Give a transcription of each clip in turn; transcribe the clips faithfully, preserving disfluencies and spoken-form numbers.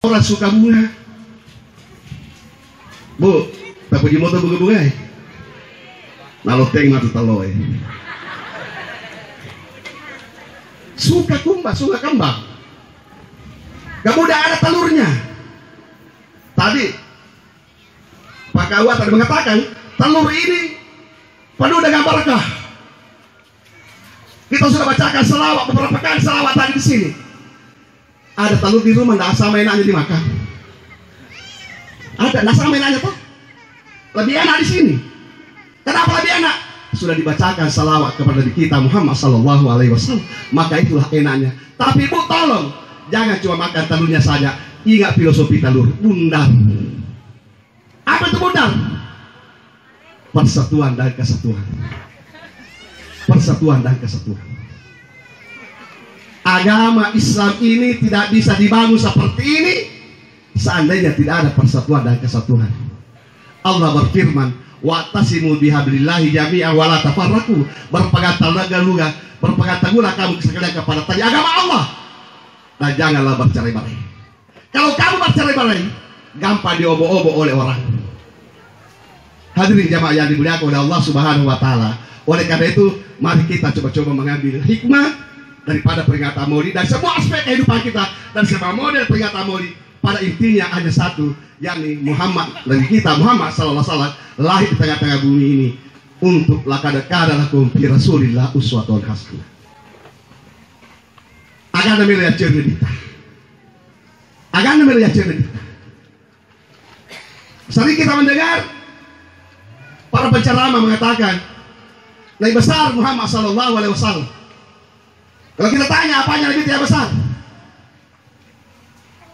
Orang suka bunga. Bu, tapuji moto bunga-bunga e. Naloteng matu talo e. Suka kumba, suka kembang. Gak mudah ada telurnya. Tadi Pak Kawa tadi mengatakan, telur ini penuh dengan berkah. Kita sudah bacakan selawat beberapa kali selawat tadi di sini. Ada telur di rumah, ndak sama enaknya dimakan. Ada, ndak sama enaknya toh. Lebih enak di sini. Kenapa lebih enak? Sudah dibacakan salawat kepada Nabi kita Muhammad sallallahu alaihi wasallam. Maka itulah enaknya. Tapi Bu, tolong, jangan cuma makan telurnya saja. Ingat filosofi telur, bundar. Apa itu bundar? Persatuan dan kesatuan. Persatuan dan kesatuan. Agama Islam ini tidak bisa dibangun seperti ini seandainya tidak ada persatuan dan kesatuan. Allah berfirman, "Wa'tasimu bihablillahi jami'an wa la tafarraqu." Berpegang teguhlah, berpegang teguhlah kamu sekalian kepada tali agama Allah dan janganlah bercerai-berai. Kalau kamu bercerai-berai, gampang diobo-obo oleh orang. Hadirin jamaah yang dimuliakan oleh Allah Subhanahu wa Ta'ala. Oleh karena itu, mari kita coba-coba mengambil hikmah daripada peringatan Maulid dan semua aspek kehidupan kita dan semua model peringatan Maulid. Pada intinya hanya satu, yakni Muhammad, Nabi kita Muhammad sallallahu alaihi wasallam lahir di tengah-tengah bumi ini untuk laqad kana lakum fi Rasulillah uswatun hasanah. Agana melo yacceng ri kita. Agana melo yacceng ri kita. Sering kita mendengar para penceramah mengatakan, Nabi besar Muhammad sallallahu alaihi wasallam. Kalau kita tanya, apanya Nabi itu yang besar?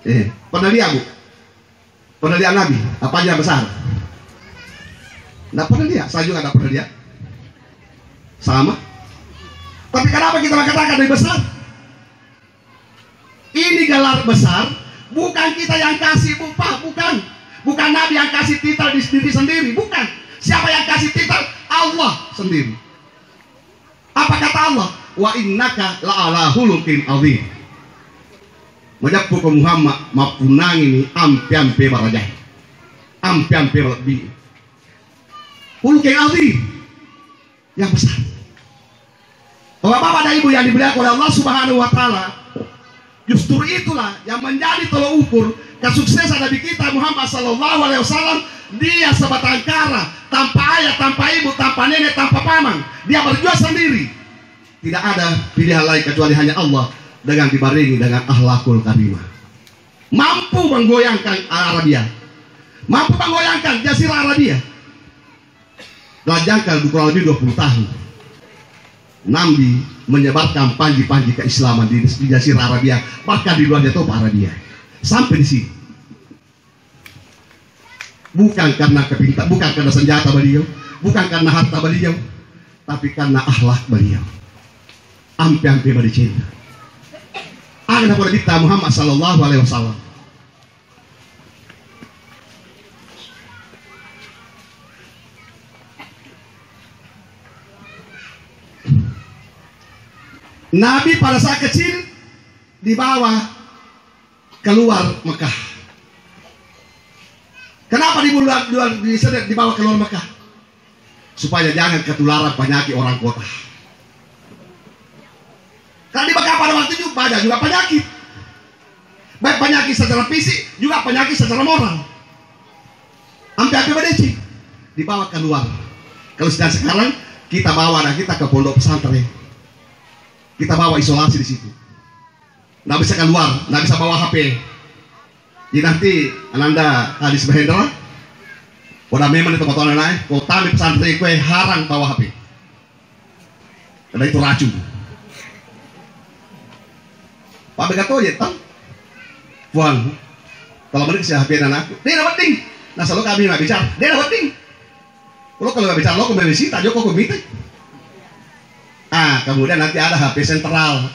Eh, pernah lihat, Bu? Pernah lihat Nabi? Apanya yang besar? Nggak pernah lihat. Saya juga nggak pernah lihat. Sama. Tapi kenapa kita mengatakan Nabi besar? Ini gelar besar, bukan kita yang kasih, Bu, Pak, bukan. Bukan Nabi yang kasih titel di diri sendiri, bukan. Siapa yang kasih titel? Allah sendiri. Apa kata Allah? "Wa innaka la'ala khuluqin azim." Majeppu ko Muhammad, mappunnangini ampe-ampe barajae. Ampe-ampe malebbi. Khuluqin azim. Yang besar. Bapak-bapak dan Ibu yang dimuliakan oleh Allah Subhanahu wa Ta'ala, justru itulah yang menjadi tolok ukur kesuksesan Nabi kita Muhammad sallallahu alaihi wasallam. Dia sebatang kara, tanpa ayah, tanpa ibu, tanpa nenek, tanpa paman. Dia berjuang sendiri. Tidak ada pilihan lain kecuali hanya Allah dengan dibarengi dengan akhlakul karimah. Mampu menggoyangkan Arabia. Mampu menggoyangkan Jazirah Arabia. Dalam jangka kurang lebih dua puluh tahun, Nabi menyebarkan panji-panji keislaman di, di Jazirah Arabia, bahkan di luar Jazirah Arabia. Sampai di sini. Bukan karena kepinta-, bukan karena senjata beliau, bukan karena harta beliau, tapi karena akhlak beliau. Ampe-ampe bari cinta. Ada pada kita Muhammad sallallahu alaihi wasallam. Nabi pada saat kecil dibawa keluar Mekah. Kenapa dibawa, dibawa, dibawa keluar Mekah? Supaya jangan ketularan penyakit orang kota. Karena di Mekah pada waktu itu banyak juga penyakit. Baik penyakit secara fisik, juga penyakit secara moral. Ampe-ampe madeceng, dibawa keluar. Kalau sedang sekarang, kita bawa anak kita ke pondok pesantren. Kita bawa isolasi di situ. Nggak bisa keluar, nggak bisa bawa H P. Jadi nanti ananda Hadis Mahendra, pada memang itu motor naik, kota di pesantren kue harang bawa H P. Karena itu racun. Pak Begato ya, tang? Puang. Kalau balik si H P anakku, dia dapat ding. Nah, selalu kami nggak bicara, dia dapat ding. Kalau kalau nggak bicara, lo kembali sih, tak joko komite. Ah, kemudian nanti ada H P sentral.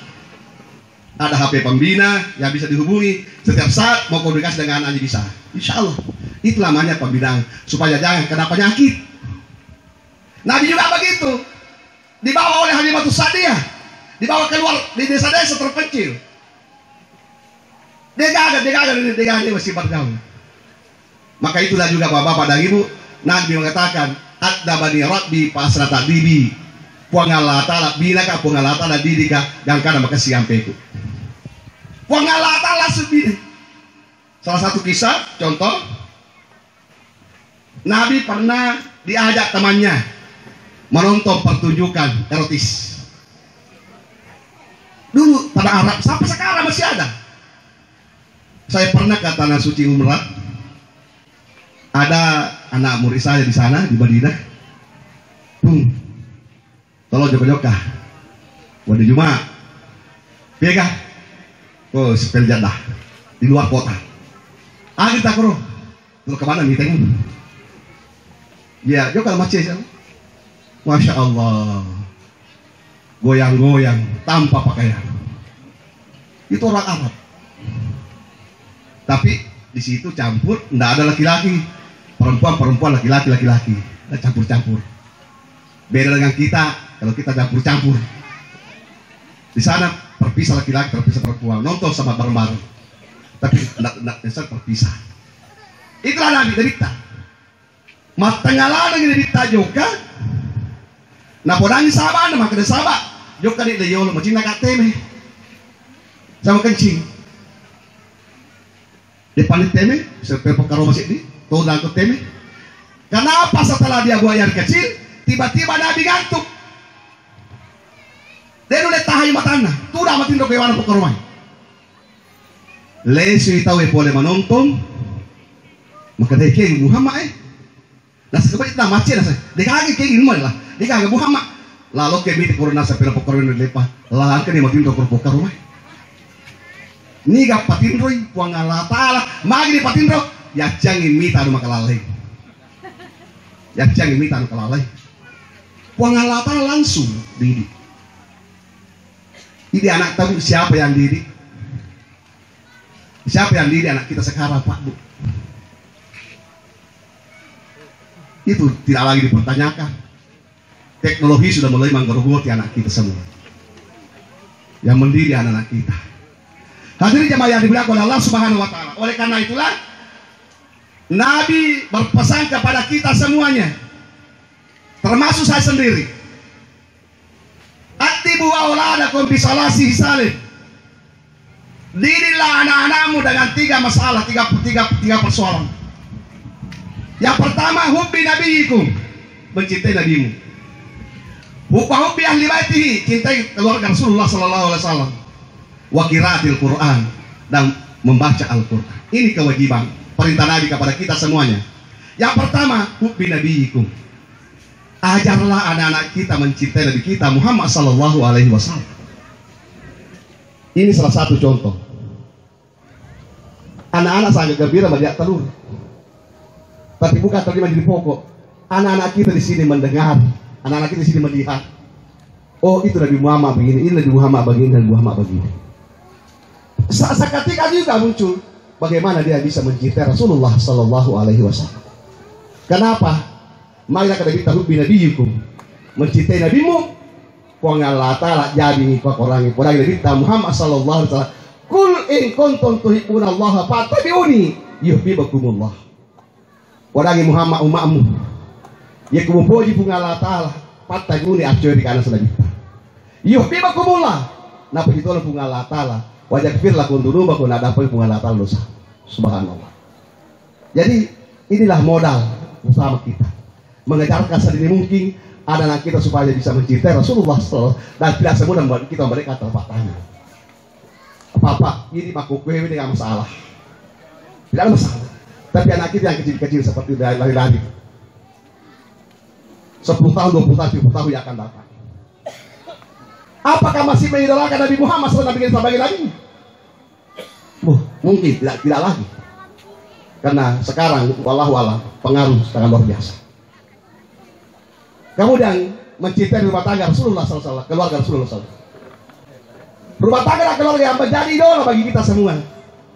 Ada H P pembina yang bisa dihubungi setiap saat, mau komunikasi dengan anaknya bisa. Insya Allah. Itu namanya pembinaan, supaya jangan kena penyakit. Nabi juga begitu. Dibawa oleh Halimatus Sa'diyah. Dibawa keluar di desa-desa terpencil. Degaga, degaga, degaga, degaga, masih bergaul. Maka itulah juga bapak-bapak dan ibu, Nabi mengatakan, "Adabani Rabbi fa ahsana ta'dibi." Puang Allah Ta'ala binaka, Puang Allah Ta'ala didika, gangkana makessing ampeku. Puang Allah Ta'ala langsung bina. Salah satu kisah, contoh, Nabi pernah diajak temannya menonton pertunjukan erotis. Dulu pada Arab, sampai sekarang masih ada. Saya pernah ke Tanah Suci umrah, ada anak murid saya di sana, di Madinah. Hmm. Tolo jokka-jokka. Wadi Juma. Pega. Oh, sepel jadah. Di luar kota. Agi takro. Tolo kemana meeting? Ya, jokka masjid. Masya Allah. Goyang-goyang tanpa pakaian. Itu orang Arab. Tapi di situ campur, ndak ada laki-laki. Perempuan, perempuan, laki-laki, laki-laki. Ndak campur-campur. Beda dengan kita, kalau kita campur-campur. Di sana terpisah laki-laki, terpisah perempuan. Nonton sama bareng-bareng. Tapi ndak, ndak, ndak terpisah. Itulah Nabi, Nabi kita. Mattengnga ladang Nabitta jokka. Napodangi sahabana, makkeda sahabat, "Jokka de' le yolo, macinna ka teme sama kencing." Depanni teme, sepe pokkaro seddi, to dalam teme. Kenapa setelah dia buang air kecil, tiba-tiba Nabi ngantuk? De' nulle tahangi matanna, tudang matinro kewana pokkaro mai. Lesui tauwe pole manontong, makkeda, "Kegi Muhammad e?" Nasaba' ita macce nasa, "De' gaga kegi Muhammad lah, de' gaga Muhammad." Lalo ke mite pura nasa pera pokkoro lepa, la engka de' matinro koro pokkoro mai. Niga patinroi Puang Allah Ta'ala, magi de' patinro, yaccangi mita anu makalalai. Yaccangi mita anu kalalai. Puang Allah Ta'ala langsung didik. Jadi anak tahu siapa yang didik? Siapa yang didik anak kita sekarang, Pak, Bu? Itu tidak lagi dipertanyakan. Teknologi sudah mulai menggerogoti anak kita semua. Yang mendidik anak-anak kita. Hadirin jemaah yang dimuliakan oleh Allah Subhanahu wa Ta'ala. Oleh karena itulah, Nabi berpesan kepada kita semuanya, termasuk saya sendiri. Addibu auladakum bi salasi hisalin. Didiklah anak-anakmu dengan tiga masalah, tiga, tiga, tiga persoalan. Yang pertama, hubbi nabiyikum, mencintai nabimu. Hubba hubbi ahli baitihi, cintai keluarga Rasulullah sallallahu alaihi wasallam. Wa qiraatil Quran, dan membaca Al-Quran. Ini kewajiban, perintah Nabi kepada kita semuanya. Yang pertama, hubbi nabiyikum. Ajarlah anak-anak kita mencintai Nabi kita Muhammad sallallahu alaihi wasallam. Ini salah satu contoh. Anak-anak sangat gembira melihat telur. Tapi bukan tadi menjadi pokok. Anak-anak kita di sini mendengar, anak-anak kita di sini melihat. Oh, itu Nabi Muhammad begini, ini Nabi Muhammad begini, Nabi Muhammad begini. Sa-, seketika juga muncul bagaimana dia bisa mencintai Rasulullah sallallahu alaihi wasallam. Kenapa? Maka kata kita hubbi nabiyikum, mencintai nabimu. Puang Allah Ta'ala jadi ni pakorangi, korangi Nabi kita Muhammad sallallahu alaihi wasallam. "Qul in kuntum tuhibbunallaha fattabi'uni yuhibbukumullah." Wadangi Muhammad umma'mu. Yakku mupoji Puang Allah Ta'ala, fattabi'uni, accoi ri kana sanabitta. Yuhibbukumullah. Napojitona Puang Allah Ta'ala. Wa yaghfir lakum dzunubakum, nadapoi Puang Allah Ta'ala dosa. Subhanallah. Jadi inilah modal utama kita. Mengajarkan sedini mungkin anak-anak kita supaya bisa mencintai Rasulullah sallallahu alaihi wasallam dan tidak semudah kita mereka telapak tangan. Apa-apa, ini makkukkue ini nggak masalah. Tidak ada masalah. Tapi anak kita yang kecil-kecil seperti lari-lari. Sepuluh tahun, dua puluh tahun, tiga puluh tahun yang akan datang. Apakah masih mengidolakan Nabi Muhammad sebagai, sebagai Nabi? Buh, mungkin tidak, tidak lagi. Karena sekarang, wallahu alam, pengaruh sangat luar biasa. Kemudian mencintai rumah tangga Rasulullah sallallahu alaihi wasallam, keluarga Rasulullah sallallahu alaihi wasallam. Rumah tangga dan keluarga yang menjadi idola bagi kita semua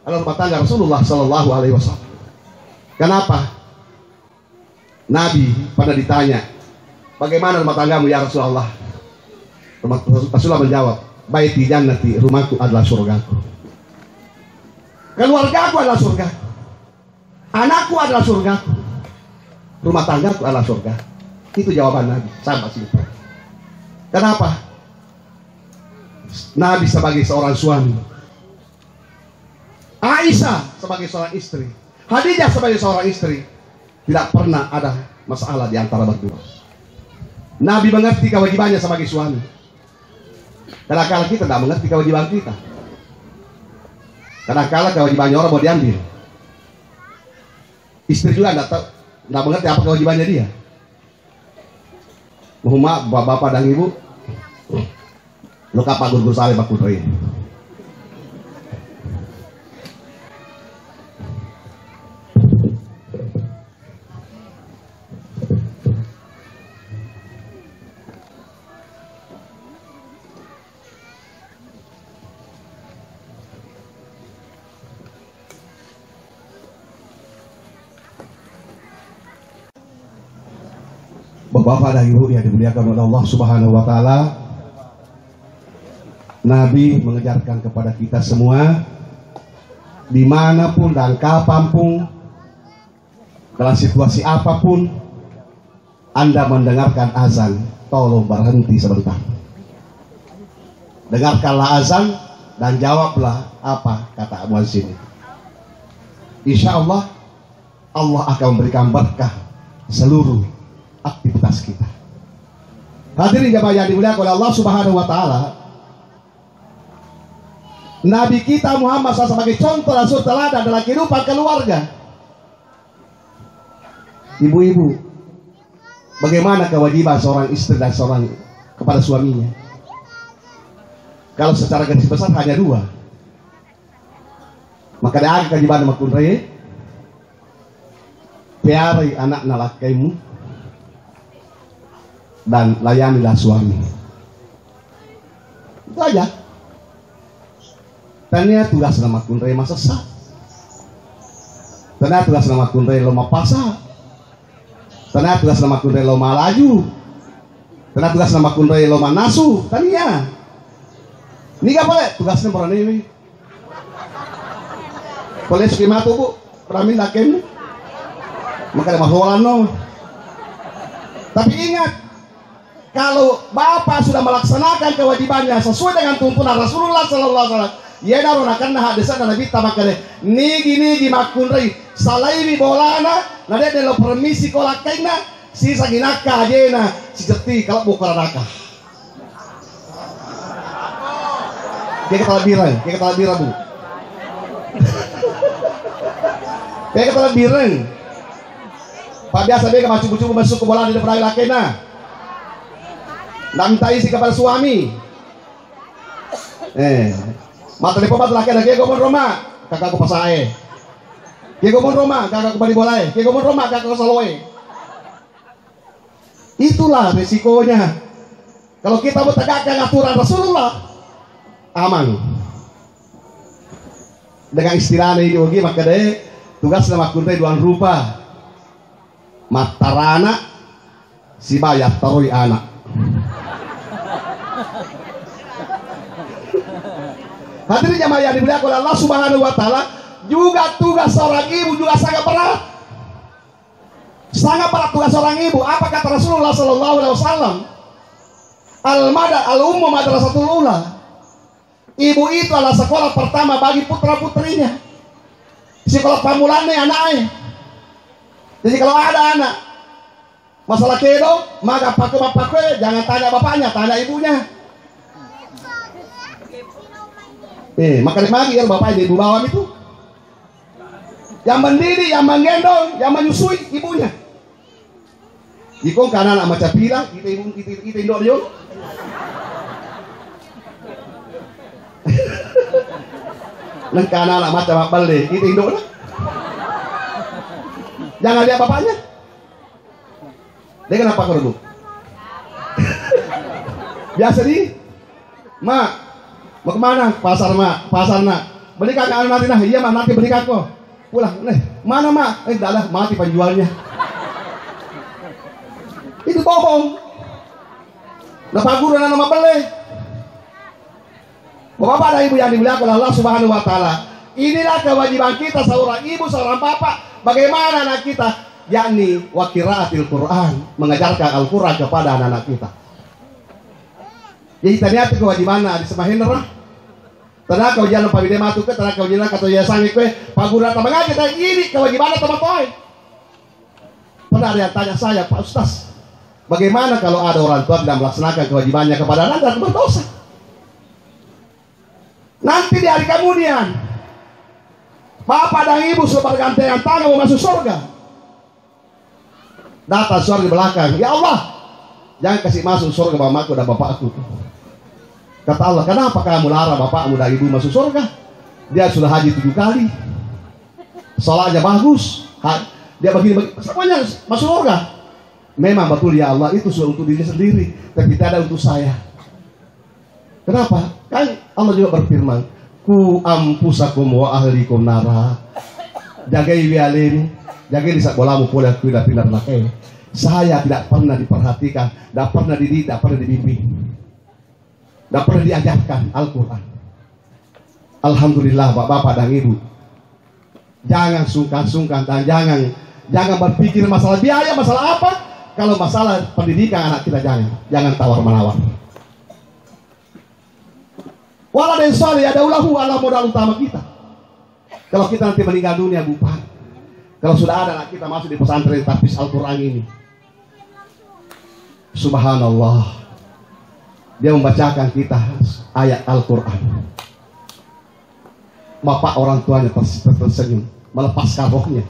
adalah rumah tangga Rasulullah sallallahu alaihi wasallam. Kenapa? Nabi pernah ditanya, "Bagaimana rumah tanggamu ya Rasulullah?" Rumah, Rasulullah menjawab, "Baiti jannati, rumahku adalah surgaku." Keluargaku adalah surgaku. Anakku adalah surgaku. Rumah tanggaku adalah surga. Itu jawaban Nabi. Sama simpel. Kenapa? Nabi sebagai seorang suami, Aisyah sebagai seorang istri, Khadijah sebagai seorang istri, tidak pernah ada masalah di antara berdua. Nabi mengerti kewajibannya sebagai suami. Kadangkala kita tidak mengerti kewajiban kita. Kadangkala kewajibannya orang mau diambil. Istri juga tidak tahu, tidak mengerti apa kewajibannya dia. Mohon maaf, bapak-bapak dan ibu, lo kapal guru-guru sale Pak Kudri. Bapak-bapak dan Ibu yang dimuliakan oleh Allah Subhanahu wa Ta'ala, Nabi mengajarkan kepada kita semua, dimanapun dan kapanpun, dalam situasi apapun, Anda mendengarkan azan, tolong berhenti sebentar. Dengarkanlah azan dan jawablah apa kata muazin. Insya Allah, Allah akan memberikan berkah seluruh aktivitas kita. Hadirin jamaah yang dimuliakan oleh Allah Subhanahu wa Ta'ala, Nabi kita Muhammad shallallahu alaihi wasallam sebagai contoh dan suri teladan dalam kehidupan keluarga. Ibu-ibu, bagaimana kewajiban seorang istri dan seorang kepada suaminya? Kalau secara garis besar hanya dua. Maka ada kewajiban makkunrai, piarai anakna lakkaimu, dan layanilah suami. Itu aja. Tania tugasna makkunrai masessa. Tania tugasna makkunrai lo mapasa. Tania tugasna makkunrai lo malaju. Tania tugasna makkunrai lo manasu. Tania. Niga pale tugasna baranewi. Pale suki matu, Bu. Ramin dakem. Maka ada maholan no. Tapi ingat, kalau bapak sudah melaksanakan kewajibannya sesuai dengan tuntunan Rasulullah sallallahu alaihi wasallam, iyanaro nakenna hadisna Nabi ta makkeda, nigi-nigi makkunrai, salaiwi bolana, na de' lo permisi ko lakkainna, sisa ginakka ajena, sicetti kalebbu ko ranaka. Kega talebireng, kega talebireng, Bu. Kega talebireng. Pak biasa bega macubu-cubu masuk ke bola di depan lakena. Nda minta izin kepada suami. Eh, mata lepo mata lakena, kega monro ma, kakak ku pasae. Kega monro ma, kakak ku bali bolae. Kega monro ma, kakak ku saloe. Itulah resikonya. Kalau kita mau tegakkan aturan Rasulullah, aman. Dengan istilahnya ini, ogi, maka deh, tugasnya makkunrai dua rupa. Mattarana, sibayar taroi anak. Hadirin jamaah yang dimuliakan oleh Allah Subhanahu wa Ta'ala, juga tugas seorang ibu juga sangat berat. Sangat berat tugas seorang ibu. Apa kata Rasulullah sallallahu alaihi wasallam? Al-mada-, al-ummu madrasatul ula. Ibu itu adalah sekolah pertama bagi putra-putrinya. Sekolah pamulane anaknya. Jadi kalau ada anak masalah kedo, maga pakko-pakko, jangan tanya bapaknya, tanya ibunya. Eh, maka magi ya bapaknya ibu bawang itu. Yang mendidik, yang menggendong, yang menyusui ibunya. Iko kana anak macam pila, kita ibu, kita, kita indo dia. Nang kana anak macam apa le, kita indo dah. Jangan lihat bapaknya. Dia kenapa kau dulu? Biasa di Mak, mau kemana? Pasar, Mak. Pasar, Nak. Beli kakak anu nanti, nah. Iya, Mak, nanti beli kakak. Pulang. Eh, mana, Mak? Eh, tidak ada. Mati penjualnya. Itu bohong. Nah, Pak Guru, anak nama beli. Bapak dan Ibu yang dimuliakan oleh Allah Subhanahu wa Ta'ala, Inilah kewajiban kita seorang ibu, seorang bapak, bagaimana anak kita, yakni wa qiraatil Quran, mengajarkan Al-Quran kepada anak-anak kita. Jadi taniati kewajibanna di semahenra. Tana kewajiban pabide matu ke, tana kewajiban kata ya sangi kue, pagura ta mangaji ta ini kewajibanna tomatoae. Pernah ada yang tanya saya, "Pak Ustaz, bagaimana kalau ada orang tua tidak melaksanakan kewajibannya kepada anak dan berdosa?" Nanti di hari kemudian, bapak dan ibu sudah bergandengan tangan mau masuk surga. Datang suara di belakang, "Ya Allah, jangan kasih masuk surga mamaku dan bapakku." Kata Allah, "Kenapa kamu larang bapakmu dan ibu masuk surga? Dia sudah haji tujuh kali, sholatnya bagus, ha- dia begini, begini, semuanya masuk surga." "Memang betul ya Allah, itu sudah untuk diri sendiri, tapi tidak ada untuk saya." Kenapa? Kan Allah juga berfirman, "Ku anfusakum wa ahlikum nara." Jagai wialemu, jagai di sabbolamu pole aku dari neraka. Saya tidak pernah diperhatikan, tidak pernah dididik, tidak pernah dibimbing, tidak pernah diajarkan Al-Quran. Alhamdulillah, bapak-bapak dan ibu, jangan sungkan-sungkan dan jangan jangan berpikir masalah biaya, masalah apa. Kalau masalah pendidikan anak kita, jangan jangan tawar menawar. Waladin shalih yad'u lahu adalah modal utama kita. Kalau kita nanti meninggal dunia, Bu Pak, kalau sudah ada anak kita masuk di pesantren tahfiz Al-Quran ini, subhanallah, dia membacakan kita ayat Al-Quran. Bapak orang tuanya ters- tersenyum, melepaskan rohnya.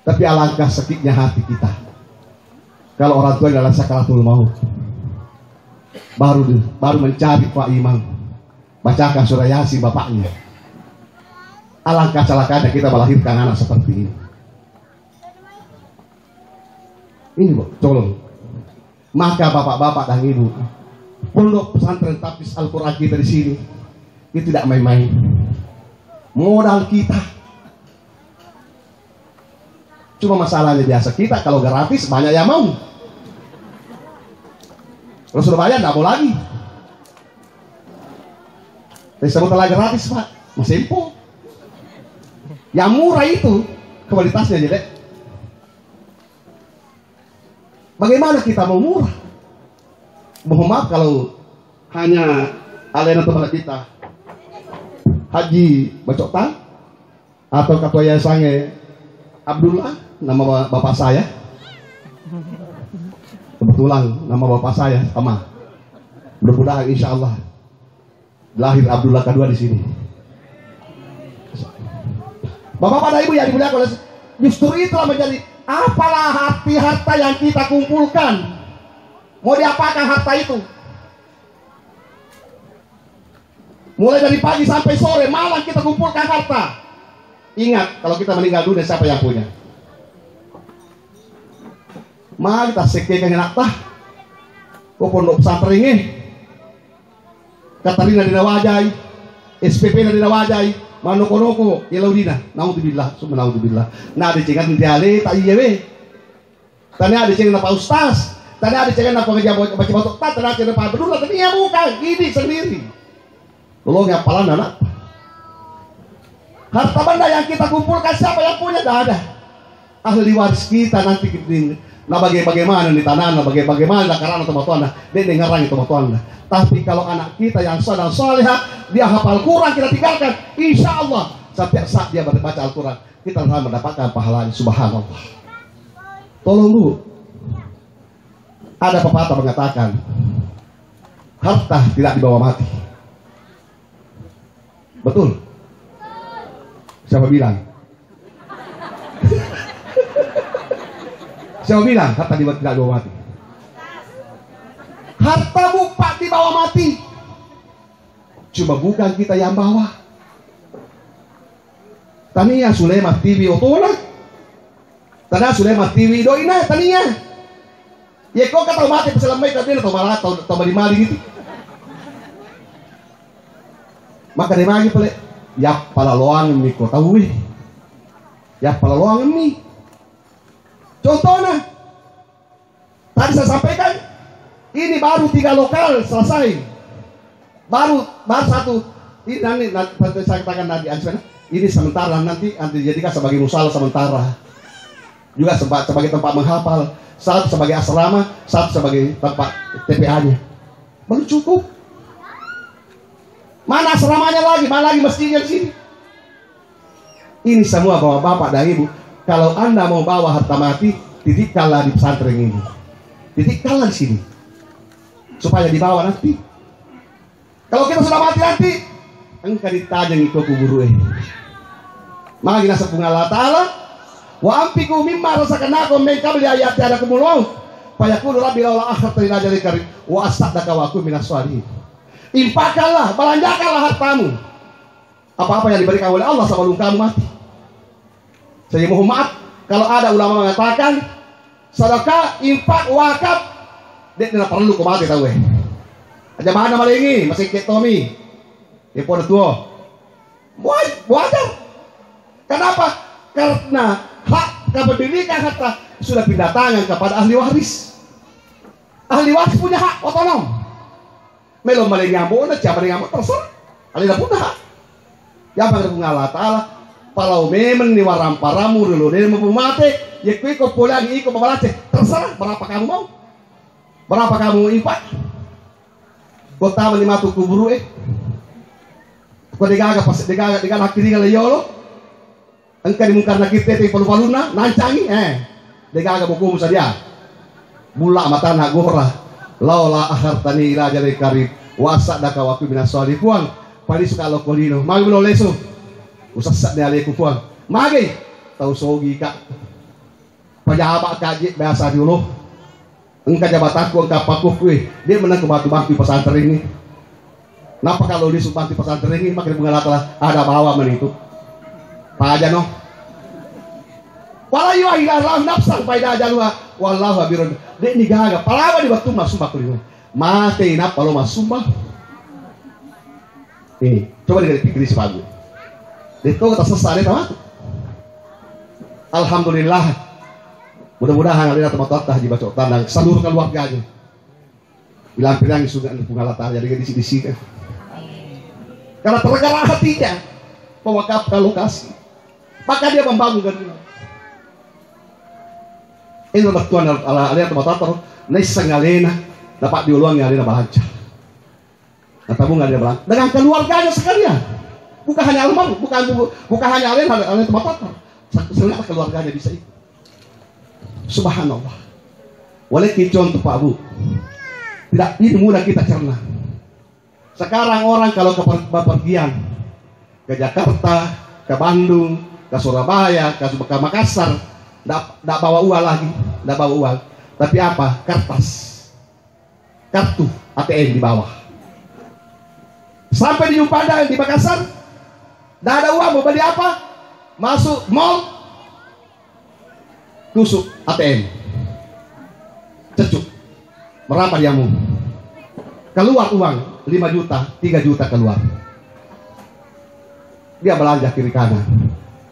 Tapi alangkah sakitnya hati kita kalau orang tua dalam sakaratul maut, baru di- baru mencari Pak Imam, bacakan surah Yasin bapaknya. Alangkah celakanya kita melahirkan anak seperti ini. Ini, Bu, tolong. Maka bapak-bapak dan ibu, pondok pesantren tahfiz Al-Quran kita di sini, itu tidak main-main. Modal kita. Cuma masalahnya biasa kita kalau gratis banyak yang mau. Kalau sudah bayar, nggak mau lagi. Yang sebut lagi gratis, Pak, masih empuk. Yang murah itu kualitasnya jelek. Bagaimana kita mau murah? Mohon maaf kalau hanya alena teman kita Haji Bacokta atau ketua yayasannya Abdullah, nama ba- bapak saya. Kebetulan nama bapak saya sama. Mudah-mudahan insya Allah lahir Abdullah kedua di sini. Bapak-bapak dan ibu yang dimuliakan oleh, justru itulah menjadi apalah arti harta yang kita kumpulkan. Mau diapakan harta itu? Mulai dari pagi sampai sore, malam kita kumpulkan harta. Ingat, kalau kita meninggal dunia, siapa yang punya? Mari ta sekkekan anak ta. Ko pondok pesantren e. Katarina de nawajai, S P P na de nawajai, manoko-noko, ya laudina. Naudzubillah, summa naudzubillah. Na decengan diale ta iya we. Tania decengan na Pak Ustaz, tania decengan na pengajian baca batok ta, tania decengan Pak Abdullah, tania bukan, ini sendiri. Lolongi appalanna, Nak. Harta benda yang kita kumpulkan, siapa yang punya? Tidak ada. Ahli waris kita nanti, na baga-, bagaimana ni tanana, baga-, bagaimana karana tomatoanna, de' dengarangi tomatoanna. Tapi kalau anak kita yang saleh dan salehah, dia hafal Quran, kita tinggalkan, insya Allah setiap saat dia baca Al-Quran, kita akan mendapatkan pahalanya. Subhanallah. Tolong, Bu. Ada pepatah mengatakan, harta tidak dibawa mati. Betul? Siapa bilang? Siapa bilang harta di- tidak dibawa mati? Harta, Bu, Pak, dibawa mati. Cuma bukan kita yang bawa. Tania sulle mattiwi otona. Tania sulle mattiwi doina, tania. Yekko ka tau mate, peselemmai ka dena tau mala-, tau, tau mali-mali gitu. Maka de' magi pale, yappalaloangeng mi ko tauwe. Yappalaloangeng mi. Contohna, tadi saya sampaikan, ini baru tiga lokal selesai. Baru, baru satu, Ini nanti, nanti saya katakan nanti, ini sementara, nanti, nanti dijadikan sebagai musala sementara. Juga sempat sebagai tempat menghafal, satu sebagai asrama, satu sebagai tempat T P A-nya. Belum cukup. Mana asramanya lagi? Mana lagi masjidnya di sini? Ini semua bapak-bapak dan ibu, kalau Anda mau bawa harta mati, titipkanlah di pesantren ini. Titipkanlah di sini. Supaya dibawa nanti. Kalau kita sudah mati nanti, engka ditajeng iko kuburu e. Magi naseng Puang Allah Ta'ala, "Wa anfiqu mimma razaqnakum min qabli an ya'tiya ahadakumul maut, fa yaqulu rabbi laula akhartani ila ajalin qarib, wa asaddaqa wa akun minas shalihin." Infakkanlah, belanjakanlah hartamu. Apa-apa yang diberikan oleh Allah sebelum kamu mati. Saya mohon maaf, kalau ada ulama mengatakan, sedekah, infak, wakaf, de' na perlu ko mate tau e. Aja mana malengi, masih ketomi. Ya, pada tua. Waj-, wajar. Kenapa? Karena hak kepemilikan harta sudah pindah tangan kepada ahli waris. Ahli waris punya hak otonom. Melo malengi ambo'na, cia malengi ambo', terserah. Alena punna hak. Yang pada Puang Allah Ta'ala, palau memang ni waramparamu ri lolemu pemate, ya kui ko poleang iko pabalace, terserah berapa kamu mau. Berapa kamu infak? Ko tama ni matu kuburu e. Ko degaga pas, degaga, degaga hakkiringa le yolo. Engka di Mungkar Nakir tete palu-palunna, nancangi, eh. Degaga bokomu sadia. Bulla matana gora. Laula akhartani ila ajalin qarib, wa asaddaqa wa akun minas shalihin. Puang, palisuka lao ko lino. Magi lo lesu. Usessa ni aleku, Puang. Magi? Tau sogi ka. Pajaba ka je biasa riolo. Engka jabatakku, engka pakkukkue, de' menang ku bantu-bantu pesantren ini. Napa kalau lisu bantu pesantren ini, makin mengalah ada bawa menitu. Paja no. Wala yuakhirullahu nafsan fa idza jaluha wallahu habirun. De' ni gaga, palawa di waktu masuk bakul ini. Mate napa lo masuk bah. Eh, coba dipikiri sipagu. Detto kata sesale tawatu. Alhamdulillah. Mudah-mudahan alena tomatoatta Haji Baco Tanang seluruh keluarganya. Bilang-bilang sungai Puang Allah Ta'ala jadi disi-disi kan. Karena tergerak hatinya mewakafkan lokasi. Maka dia membangun gedung. Ini battuanna alena tomatoatta naisseng alena, dapat diuluangi alena balanca. Natabung alena balang dengan keluarganya sekalian. Bukan hanya almarhum, bukan, bukan hanya alena, alena tomatoatta. Se-, seluruh keluarganya bisa itu. Subhanallah. Walekki contoh Pak Bu. Tidak ini mudah kita cerna. Sekarang orang kalau ke per-, bepergian ke Jakarta, ke Bandung, ke Surabaya, ke, ke Makassar, ndak, ndak bawa uang lagi, ndak bawa uang. Tapi apa? Kertas. Kartu A T M di bawah. Sampai di Padang, di Makassar, tidak ada uang, mau beli apa? Masuk mall, tusuk A T M, cecuk, merambah diamu. Keluar uang lima juta, tiga juta keluar. Dia belanja kiri kanan.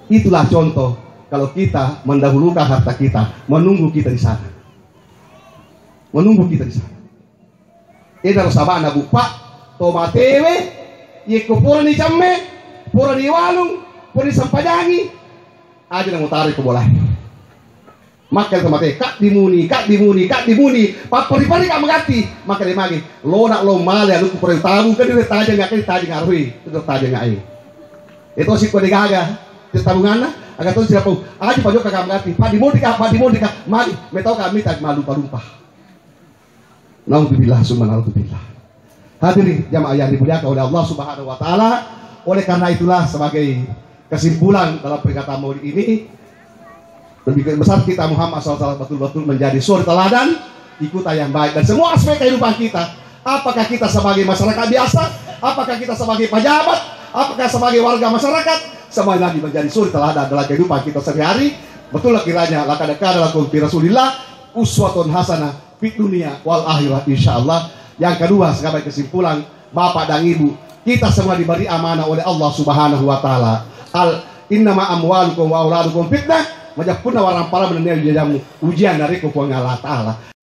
Itulah contoh kalau kita mendahulukan harta kita, menunggu kita di sana. Menunggu kita di sana. Eda sabana buppa, to matewe, yekko pura ni camme, pura ni walung, pura ni sempajangi, aja na mutari ko bolae. Maka to mate, kak dimuni, kak dimuni, kak dimuni, pappari-pari kak magatti, maka de magi, lona lo male, anu ku pura tabu, kan dia tajang, kan dia tajang arui, itu tajang ai. Itu si ko degaga, tabunganna, aga to siapa, aja pajoka kak magatti, pak dimuni kak, pak dimuni kak, magi, metau kak mita malu palumpa. Naudzubillah, summa naudzubillah. Hadirin jamaah yang dimuliakan oleh Allah Subhanahu wa Ta'ala, oleh karena itulah, sebagai kesimpulan dalam peringatan Maulid ini, lebih besar kita Muhammad sallallahu alaihi wasallam betul-betul menjadi suri teladan, ikutan yang baik dan semua aspek kehidupan kita. Apakah kita sebagai masyarakat biasa? Apakah kita sebagai pejabat? Apakah sebagai warga masyarakat? Semua lagi menjadi suri teladan dalam kehidupan kita sehari-hari. Betullah kiranya, laqad kana lakum fi Rasulillah uswatun hasanah fid dunya wal akhirah, insyaallah. Yang kedua, sebagai kesimpulan, Bapak dan Ibu, kita semua diberi amanah oleh Allah Subhanahu wa Ta'ala. Al innama amwalukum wa auladukum fitnah, majeppunna waramparamu nennia ujianmu, ujian dari Puang Allah Ta'ala.